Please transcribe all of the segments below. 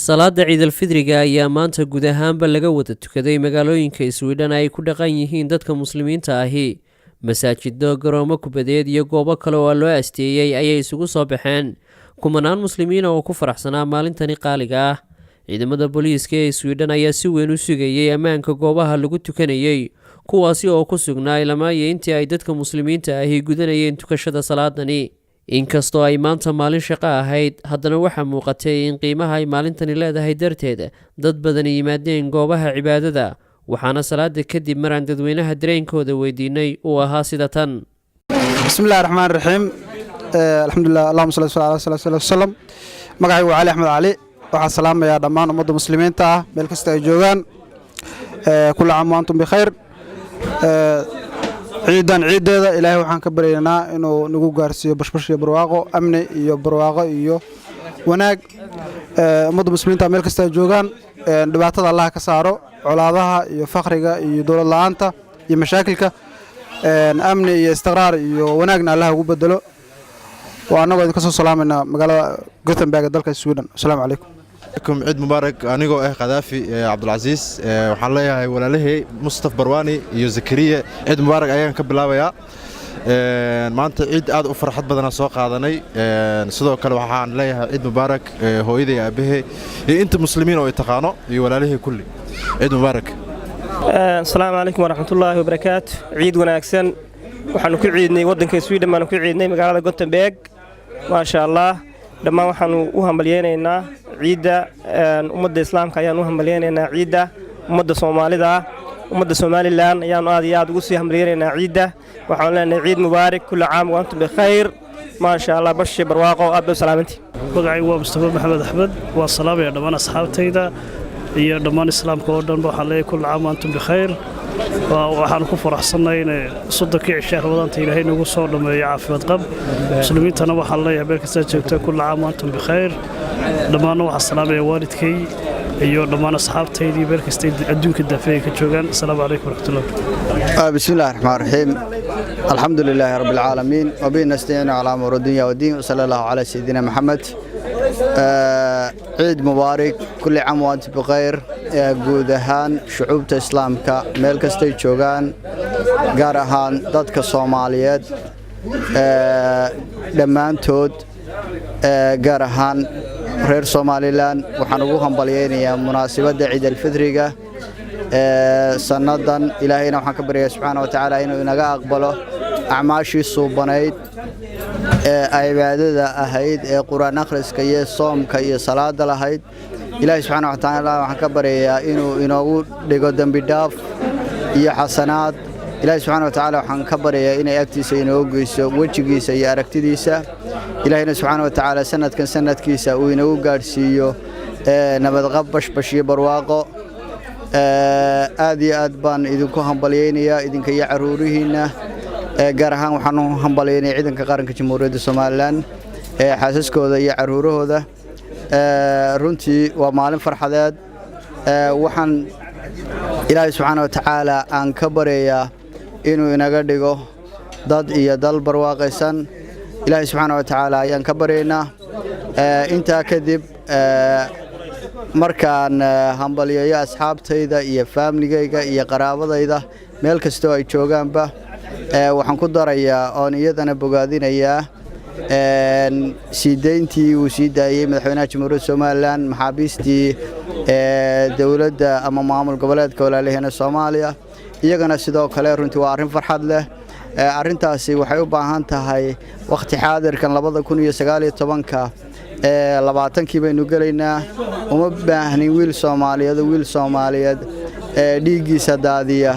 Salaada Ciidalfidriga ayaa maanta guud ahaanba laga wada tukaday magaalooyinka Swidhen ay ku dhaqan yihiin dadka Muslimiinta ahi. Masaajido, garoomo kubadeed iyo goobo kale oo loo asteeyey ayay isugu soo baxeen kumanaan Muslimiina oo ku faraxsanaa maalintani qaaliga ah. Ciidamada booliiska ee Swidhen ayaa si weyn u sugayey ammaanka goobaha lagu tukanayey, kuwaasi oo ku sugnaa ilamaayo intii ay dadka Muslimiinta ahi gudanayeen tukashada salaadani. Inkastoo ay maanta maalin shaqo ahayd, haddana waxaa muuqatay in qiimaha ay maalintani leedahay darteed dad badani yimaadeen goobaha cibaadada. Waxaana salaada kadib maraan dadweynaha dareenkooda weydiinay uu ahaa sida tan. Bismillahi raxmaan raxiim. Alxamdulilah, allahuma salli ala sala sala wasalam. Magacaygu waa Cali Axmed Cali. Waxaan salaamayaa dhammaan ummadda Muslimiinta ah meel kasta ay joogaan. Kulla caam wa antum bikhayr. Ciidan ciiddeeda Ilaahay waxaan ka baryaynaa inuu nagu gaarsiiyo bashbash iyo barwaaqo, amni iyo barwaaqo iyo wanaag. Ummadda Muslimiinta meel kasta ay joogaan, dhibaatada Allah ka saaro, colaadaha iyo fakhriga iyo dowlad la'aanta iyo mashaakilka, amni iyo istiqraar iyo wanaagna Allah ugu bedelo. Waa annagoo idinka soo salaamaynaa magaalada Gothenburg ee dalka Sweden. Asalaamu calaykum. Ciid mubaarak. Anigoo ah Khadaafi Cabdulcasiis, waxaan leeyahay walaalahey Mustaf Barwaani iyo Zakariya, ciid mubaarak ayaan ka bilaabayaa. Maanta ciid aad u farxad badana soo qaadanay. Sidoo kale waxaan leeyahay ciid mubaarak hooyaday, aabbahe iyo inta Muslimiin oo ay taqaano iyo walaalahey kulli. Ciid mubaarak. Asalaamu calaykum waraxmatullaahi wabarakaatu. Ciid wanaagsan. Waxaannu ku ciidnay waddanka Sweden, baanu ku ciidnay magaalada Gothenburg, maasha Allah. Dhammaan waxaannu u hambalyeynaynaa ciidda ummadda Islaamka ayaannu u hambalyeynaynaa, ciidda ummadda Soomaalida ah, ummadda Somaliland ayaannu aad iyo aad ugu sii hambalyeynaynaa ciidda. Waxaanu leenahay ciid mubaarak, kulla caam wa antum bikhayr, maasha Allah, bashi barwaaqo, aad bay u salaamantii. Magacaygu waa Mustafa Maxamed Axmed. Waa salaamaya dhammaan asxaabtayda iyo dhammaan Islaamka oo dhanba. Waxaan leeyahay kulla caam wa antum bikhayr. Waxaan ku faraxsannahay in 30kii cishaa Ramadaanta Ilaahay nagu soo dhammeeyo caafimaad qab. Muslimiintana waxaan leeyahay meel kastaa joogta, kulla caam wa antum bikhayr. Dhammaanna waxaan salaamaya waalidkay iyo dhammaan asxaabtaydii meel kastay adduunka daafeey ka joogaan. Asalaamu calaykum waraxmatullah. بسم الله الرحمن الرحيم، الحمد لله رب العالمين، وبه نستعين على أمور الدنيا والدين، وصلى الله على سيدنا محمد. عيد مبارك، كل عام وأنت بخير. Guud ahaan shucuubta Islaamka meel kastay joogaan, gaar ahaan dadka Soomaaliyeed dhammaantood, gaar ahaan reer Somaliland, waxaan ugu hambalyaynayaa munaasabadda Ciid Alfidriga sannadan. Ilaahayna waxaan ka baryayaa subxaana wa tacaala inuu inaga aqbalo acmaashii suubanayd ee cibaadada ahayd, ee Qur-aan akhriska iyo soomka iyo salaada lahayd. Ilaahay subxaana wa tacaala waxaan ka baryayaa inuu inoogu dhigo dembi dhaaf iyo xasanaad. Ilaahay subxaana wa tacaala waxaan ka baryayaa inay agtiisa inoo geyso wejigiisa iyo aragtidiisa. Ilaahayna subxaana wa tacaala sanadkan sanadkiisa uu inagu gaadhsiiyo nabadqab, bashbash iyo barwaaqo. Aad iyo aad baan idinku hambalyaynayaa, idinka iyo caruurihiinna. Gaar ahaan waxaan u hambalyaynaya ciidanka qaranka Jamhuuriyadda Somaliland, xaasaskooda iyo caruurahooda. Runtii waa maalin farxadeed. Waxaan Ilaahay subxaana wa tacaala aan ka baryayaa inuu inaga dhigo dad iyo dal barwaaqaysan. Ilaahay subxaana wa tacaala ayaan ka baryaynaa. Intaa kadib, markaan hambalyeeyo asxaabtayda iyo faamligayga iyo qaraabadayda meel kastoo ay joogaanba, waxaan ku darayaa oon iyadana bogaadinayaa sii deyntii uu sii daayey madaxweynaha Jamhuuriyadda Somaliland maxaabiistii dowladda ama maamul goboleedka walaalaheena Soomaaliya. Iyagana sidoo kale runtii waa arrin farxad leh. Arrintaasi waxay u baahan tahay wakhti xaadirkan 2019-ka 20kii baynu gelaynaa. Uma baahnin wiil Soomaaliyeed oo wiil Soomaaliyeed dhiiggiisa daadiya.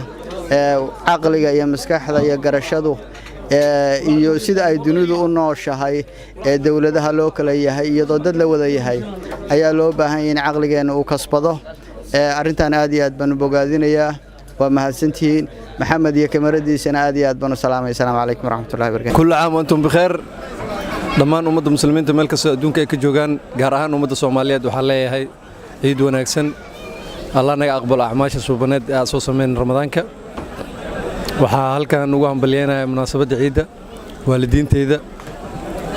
Caqliga iyo maskaxda iyo garashadu iyo sida ay dunidu u nooshahay ee dowladaha loo kala yahay, iyadoo dad la wada yahay, ayaa loo baahan yahay in caqligeenna uu kasbado. Arrintan aad iyo aad baanu bogaadinayaa. Waa mahadsantihiin. Maxamed iyo kamaradiisana aad iyo aad baanu salaamay. Asalaamu calaykum waraxmatullahi barakatu. Kullu caam wa antum bikheer. Dhammaan ummadda Muslimiinta meel kastoo adduunka ay ka joogaan, gaar ahaan ummadda Soomaaliyeed, waxaan leeyahay ciid wanaagsan. Allah naga aqbalo acmaasha suubaneed ee aad soo sameyn Ramadaanka. Waxaa halkan ugu hambalyeynaya munaasabadda ciidda waalidiinteyda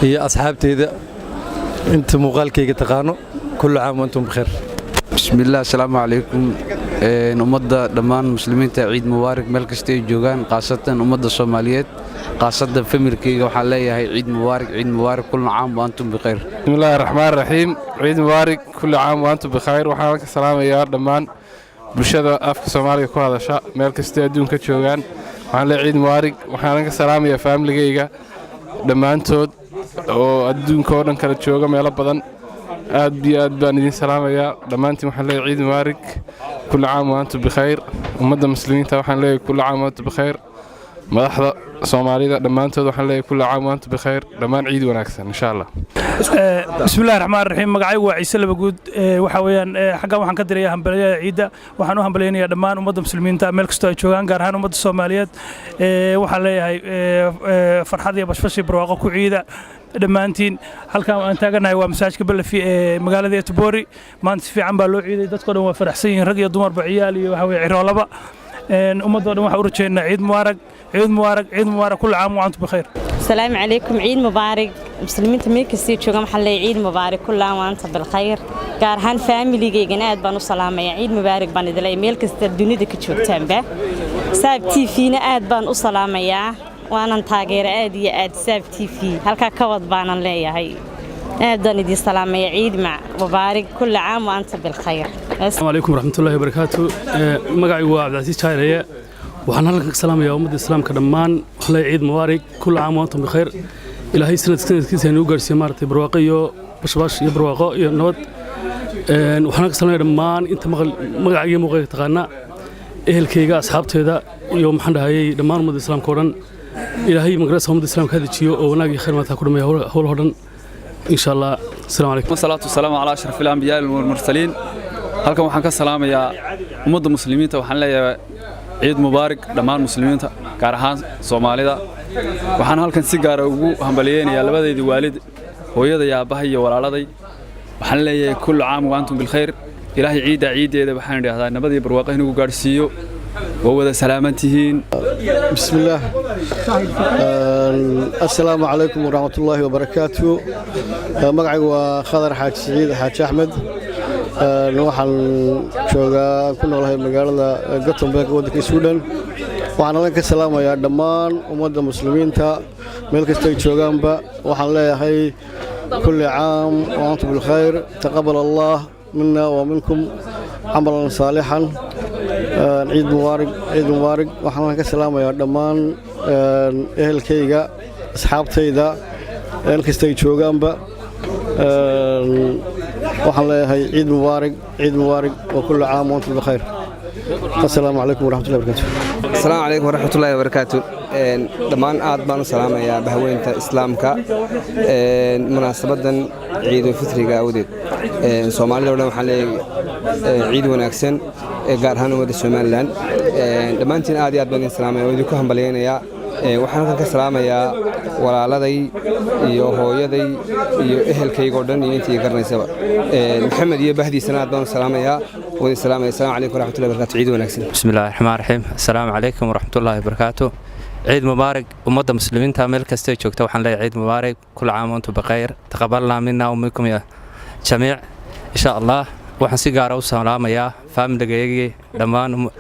iyo asxaabteyda, inta muuqaalkayga taqaano. Kullu caam wa antum bikheer. Bismillaah, asalaamu calaykum ummadda dhammaan muslimiinta. Ciid mubaarak meel kasta ay joogaan, khaasatan ummadda Soomaaliyeed, khaasatan familkayga. Waxaan leeyahay ciid mubaarak, ciid mubaarak, kullu caam wa antum bikhayr. Bismillaahi raxmaan raxiim. Ciid mubaarak, kullu caam wa antum bikhayr. Waxaan halka salaamayaa dhammaan bulshada afka Soomaaliga ku hadasha meel kastay adduunka joogaan. Waxaan leeyahay ciid mubaarak. Waxaan ka salaamayaa faamiligayga dhammaantood oo adduunka oo dhan kala jooga meelo badan. Aad iyo aad baan idiin salaamayaa dhammaantiin. Waxaan leeyahay ciid mubaarak, kullu caam wa antum bikhayr. Ummadda muslimiinta waxaan leeyahay kullu caam wa antum bikhayr. Madaxda Soomaalida dhammaantood waxaan leeyahay kullu caam wa antum bikhayr. Dhammaan ciid wanaagsan, insha Allah. Bismillahi raxmaan raxiim. Magacaygu waa Ciise Labaguud. Waxa weeyaan, xaggan waxaan ka dirayaa hambalyada ciidda. Waxaan u hambalyaynayaa dhammaan ummadda muslimiinta meel kastoo ay joogaan, gaar ahaan ummadda Soomaaliyeed. Waxaan leeyahay farxad iyo bashbash iyo barwaaqo ku ciida dhammaantiin. Halkan aan taaganahay waa masaajidka Bellevue ee magaalada Göteborg. Maanta si fiican baa loo ciiday. Dadkoo dhan waa faraxsan yihiin, rag iyo dumarba, ciyaal iyo waxa weye ciroolaba. Ummadoo dhan waxaan u rajeynaa ciid mubaarak, ciid mubaarak, ciid mubaarak. Kullu caam wa antum bikhayr. Asalaamu calaykum, ciid mubaarak. Muslimiinta meel kastii joogaan waxaan leeyahay ciid mubaarak, kullu caam wa anta bilkhayr. Gaar ahaan faamiligaygan aad baan u salaamaya. Ciid mubaarak baan idin leeyahay meel kasta dunida ka joogtaanba. Saab TV-na aad baan u salaamayaa, waanan taageera aad iyo aad. Saab TV halkaa ka wad baanan leeyahay. Aad baan idin salaamaya. Ciid mubaarak, kullu caam wa anta bilkhayr. Asalaamu calaykum waraxmatullaahi wabarakaatu. Magacaygu waa Cabdicasiis Jayreye. Waxaan halkan ka salaamayaa ummadda islaamka dhammaan. Waxaan leeyahay ciid mubaarak, kullu caam wa antum bikhayr. Ilaahay sanadkiisa inuu gaarsiiyo maaragtay barwaaqo iyo bashbash iyo barwaaqo iyo nabad. Waxaan ka salaamayaa dhammaan inta magacayga muuqayga taqaana, ehelkayga, asxaabteeda iyo maxaan dhahayay dhammaan ummadda islaamka oo dhan. Ilaahay magarasa ummadda islaamka ha dejiyo oo wanaag iyo khayr maanta ku dhameeya howlahoo dhan, insha Allah. Asalaamu calaykum. Wasalaatu wasalaamu calaa ashraf alambiyaa walmursaliin. Halkan waxaan ka salaamayaa ummadda muslimiinta. Waxaan leeyahay ciid mubaarak dhammaan muslimiinta, gaar ahaan Soomaalida. Waxaan halkan si gaara ugu hambaliyeynayaa labadeydii waalid, hooyada iyo aabbahay iyo walaaladay. Waxaan leeyahay kullu caam wa antum bilkhayr. Ilaahay ciiddaa ciiddeeda waxaan idhaahdaa nabad iyo barwaaqo inagu gaadhsiiyo. Waa wada salaaman tihiin. Bismillaah. Assalaamu calaykum waraxmatullaahi wabarakaatu. Magacaygu waa Khadar Xaaji Siciid Xaaji Axmed. Waxaan joogaa, ku noolahay magaalada Gothenburg, waddanka Sweden. Waxaan halkan ka salaamayaa dhammaan ummadda muslimiinta meel kasta ay joogaanba. Waxaan leeyahay kulli caam wa antum bilkhayr, taqabal Allah mina wa minkum camalan saalixan. Ciid mubaarak, ciid mubaarak. Waxaan halkan ka salaamayaa dhammaan ehelkayga, asxaabtayda meel kasta ay joogaanba. Waxaan leeyahay ciid mubaarak, ciid mubaarak, wa kullu caam wa antum bikhayr. Assalaamu calaykum waraxmatullahi wabarakaatu. Asalaamu calaykum waraxmatullaahi wabarakaatu. Dhammaan aad baan u salaamayaa bahweynta islaamka munaasabadan ciidulfitriga awdeed. Soomaalida o dhan waxaan leeyahay ciid wanaagsan, gaar ahaan ummadda Somaliland. Dhammaantiin aad iyo aad baan idin salaamaya, waan idinku hambalyaynayaa. Waxaan halkan ka salaamayaa walaaladay iyo hooyaday iyo ehelkayga oo dhan iyo intii garanaysaba. Maxamed iyo bahdiisana aad baan u salaamayaa, waan idin salaamaya. Asalaamu calaykum waraxmatullahi wabarakatu. Ciid wanaagsan. Bismillahi raxmaan raxiim. Assalaamu calaykum waraxmatullaahi wabarakaatu. Ciid mubaarak ummadda muslimiinta meel kastay joogta. Waxaan leeyahay ciid mubaarak, kul caam wa antum bikhayr, taqabalnaa minna wa minkum ya jamiic, insha Allah. Waxaan si gaara u salaamayaa faamiligayagii dhammaan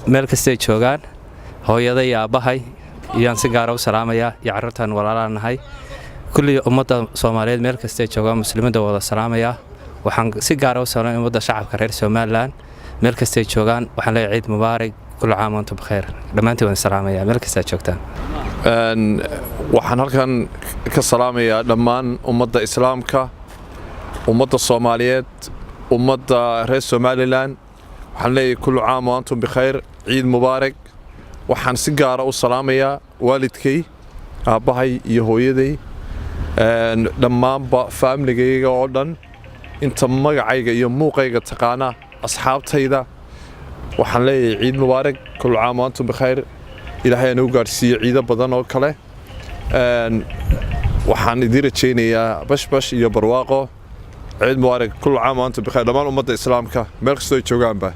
meel kastay joogaan. Hooyaday iyo aabbahay iyaan si gaara u salaamayaa iyo carruurtaan walaalaa nahay. Kulli ummadda Soomaaliyeed meel kastay joogaan, muslimiinta wada salaamayaa. Waxaan si gaara u salaamaya ummadda shacabka reer Somaliland meel kastay joogaan. Waxaan leeyahay ciid mubaarak, kullu caam wa antum bikhayr. Dhammaantiin waan salaamayaa meel kastaa joogtaan. Waxaan halkan ka salaamayaa dhammaan ummadda islaamka, ummadda Soomaaliyeed, ummadda reer Somaliland. Waxaan leeyahay kullu caam wa antum bikhayr, ciid mubaarak. Waxaan si gaara u salaamayaa waalidkay, aabbahay iyo hooyaday, dhammaanba faamiligayga oo dhan, inta magacayga iyo muuqayga taqaana, asxaabtayda. Waxaan leeyahay ciid mubaarak, kullu caam wa antum bikhayr. Ilaahay anagu gaadhsiiyo ciido badan oo kale. Waxaan idiin rajaynayaa bashbash iyo barwaaqo. Ciid mubaarak, kullu caam wa antum bikhayr, dhammaan ummadda islaamka meel kastoo ay joogaanba.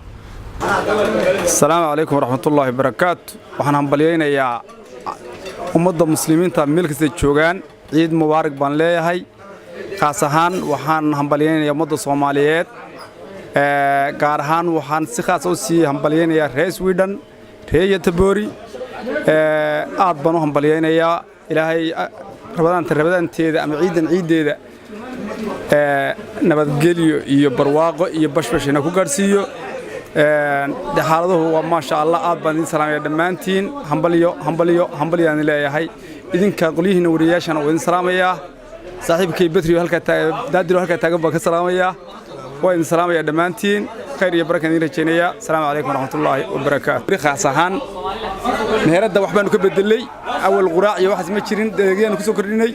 Asalaamu calaykum waraxmatullaahi wabarakaatu. Waxaan hambalyaynayaa ummadda muslimiinta meel kastay joogaan. Ciid mubaarak baan leeyahay. Khaas ahaan waxaan hambalyaynayaa ummadda Soomaaliyeed, gaar ahaan waxaan si khaasa u sii hambalyaynayaa reer Sweden, reer Göteborg. Aad baan u hambalyaynayaa. Ilaahay Ramadaanta ramadaanteeda ama ciidan ciiddeeda nabadgelyo iyo barwaaqo iyo bashbash ina ku gaadhsiiyo. De xaaladuhu waa maasha Allah. Aad baan idin salaamaya dhammaantiin. Hambalyo, hambalyo, hambalyaan idin leeyahay. Idinka qolyihiinna wariyayaashana waa idin salaamayaa. Saaxiibkay Betriyo halkaa Daadiro halkaa taagan baan ka salaamayaa. Waa idin salaamayaa dhammaantiin. Khayr iyo barakaan idin rajaynayaa. Asalaamu calaykum waraxmatullaahi wabarakaatu. Khaas ahaan meheradda wax baanu ka bedelay. Awal quraac iyo waxaas ma jirin. Adeegyaanu ku soo kordhinay,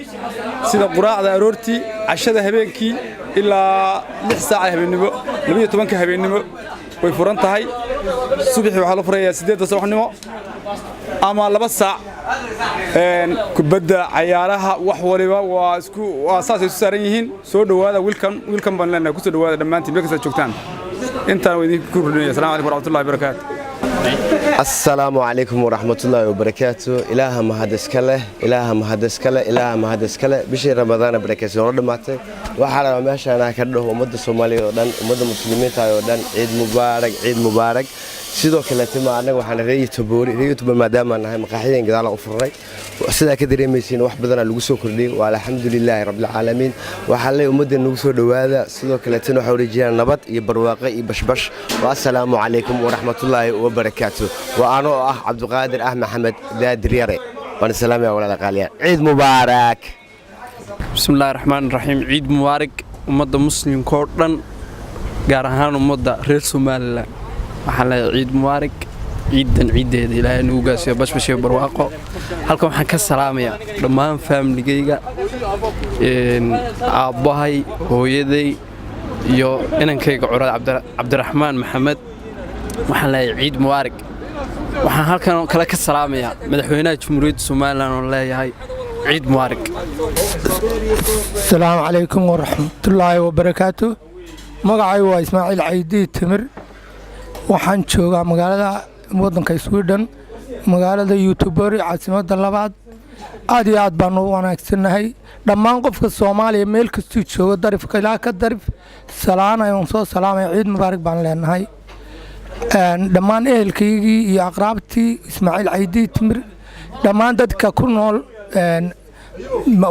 sida quraacda aroortii, cashada habeenkii ilaa 6 saaca habeennimo, 12-ka habeennimo way furan tahay. Subaxii waxaa la furayaa 8-da subaxnimo ama 2 saac. Kubadda, cayaaraha, wax waliba waa isku waa saasay isu saaran yihiin. Soo dhowaada, welcome, welcome baan leenahay. Ku soo dhowaada dhammaantiin meel kastaad joogtaan. Intaan waa idinku kordhinaya. Asalaamu calaykum waraxmatullahi wabarakaatu. Asalaamu calaykum waraxmatullaahi wabarakaatu. Ilaaha mahad iska leh, Ilaaha mahad iska leh, Ilaaha mahad iska leh. Bishii Ramadaana barakaysan oo dhammaatay. Waxaa rabaa meeshaan ka dhaho ummadda Soomaaliya oo dhan, ummadda muslimiinta oo dhan, ciid mubaarak, ciid mubaarak. Sidoo kaleete ma annaga waxaan reer Göteborg, reer Göteborg maadaama nahay, maqaaxidan gadaal u furnay. Sidaa ka dareemaysiin, wax badanaa lagu soo kordhiyey. Waa alxamdulilaahi rabbilcaalamiin. Waxaa leeyahay ummadda nagu soo dhowaada. Sidoo kaleetana waxaa warejiyaan nabad iyo barwaaqo iyo bashbash. Wa assalaamu calaykum waraxmatullaahi wabarakaatu. Waa anoo ah Cabdiqaadir ah Maxamed Daadir Yare. Waan salaamaya walaala qaaliya. Ciid mubaarak. Bismillahi raxmaan raxiim. Ciid mubaarak ummadda muslimka oo dhan, gaar ahaan ummadda reer Somaliland. Waxaan leeyahay ciid mubaarak. Ciidan ciiddeeda Ilaahay nagu gaarsiiyo bashbash iyo barwaaqo. Halkan waxaan ka salaamayaa dhammaan faamiligayga, aabbahay, hooyaday iyo inankayga curad Cabdiraxmaan Maxamed. Waxaan leeyahay ciid mubaarak. Waxaan halkan kale ka salaamayaa madaxweynaha Jamhuuriyadda Somaliland oo leeyahay ciid mubaarak. Asalaamu calaykum waraxmatullaahi wabarakaatu. Magacay waa Ismaaciil Caydii Timir. Waxaan joogaa magaalada waddanka Sweden, magaalada Göteborg, caasimadda labaad. Aad iyo aad baanu u wanaagsannahay. Dhammaan qofka Soomaaliya meel kastuu joogo, darifka ilaa ka darif, salaanay oon soo salaamaya. Ciid mubaarak baan leenahay dhammaan ehelkaygii iyo aqraabtii Ismaaciil Caydii Timir. Dhammaan dadka ku nool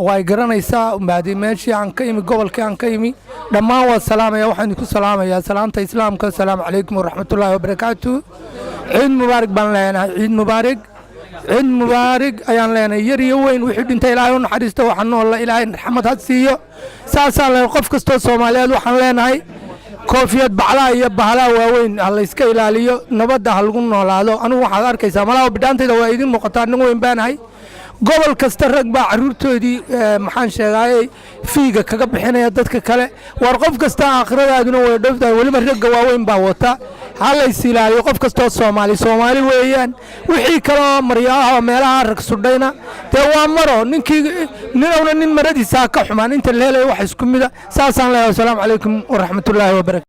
way garanaysaa maadi meeshii aan ka imi, gobolkii aan ka imi. Dhammaan waa salaamaya. Waxaan idinku salaamayaa salaamta islaamka. Asalaamu calaykum waraxmatullaahi wabarakaatu. Ciid mubaarak baan leenahay. Ciid mubaarak, ciid mubaarak ayaan leenahay. Yar iyo weyn, wixii dhintay Ilaahay u naxariisto, waxaan noolla Ilaahay raxmad ha siiyo. Saasaan leenahay. Qof kastoo Soomaaliyeed waxaan leenahay koofiyad baclaha iyo bahlaha waaweyn ha layska ilaaliyo, nabadda ha lagu noolaado. Anigu waxaad arkaysaa malaha bidhaantayda waa idiin muuqataa, nin weyn baanahay. Gobol kasta rag baa carruurtoodii, maxaan sheegaayey, fiiga kaga bixinaya dadka kale. War qof kasta aakhiradaaduna way dhowtahay, weliba ragga waaweyn baa wata. Ha lays ilaaliyo. Qof kastoo Soomaali, Soomaali weeyaan. Wixii kaleoo maryaah oo meelaha rag sudhayna dee waa maro. Ninkii ninowna nin maradiisa ha ka xumaan inta la helayo wax isku mida. Saasaan leeyahay. Wasalaamu calaykum waraxmatullaahi wabarakatu.